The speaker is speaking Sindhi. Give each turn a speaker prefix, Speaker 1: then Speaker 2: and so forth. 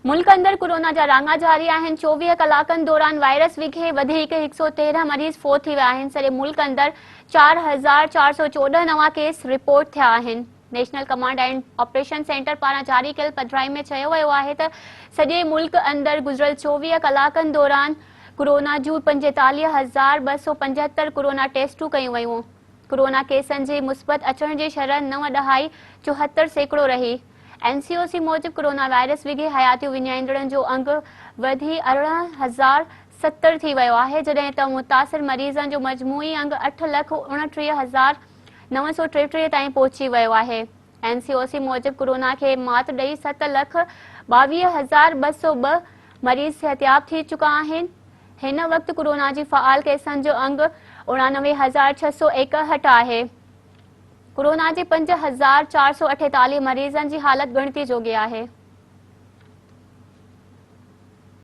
Speaker 1: ملڪ اندر ڪورونا جا راڱا جاري آهن، 24 ڪلاڪن دوران وائرس وگهي وڌيڪ 113 مريض فوت ٿي ويا آهن، سڄي ملڪ اندر 4414 نوان ڪيس رپورٽ ٿيا آهن. National command and operation centre پاران جاري ڪيل پڌرائي ۾ چيو ويو آهي ته سڄي ملڪ اندر گذريل 24 ڪلاڪن دوران ڪورونا جون 45275 ڪورونا ٽيسٽون ڪيون ويون. ڪورونا ڪيسن جي مثبت اچڻ جي شرح 9.74% رهي. اين سي او سي موجب ڪورونا وائرس وگهي حياتيون وڃائيندڙن جو انگ وڌي 18070 ٿي ويو آهي، جڏهن ته متاثر مريضن جو مجموعي انگ 8,29,933 تائين پهچي ويو آهي. اين سي او سي موجب ڪورونا کي مات ڏئي 7,22,202 مريض صحتياب ٿي چڪا آهن. هن وقت ڪورونا جي فعال ڪيسن جو انگ 89,661 آهي. ڪورونا جي 5448 مريضن جي حالت ڳڻتي جوڳي آهي.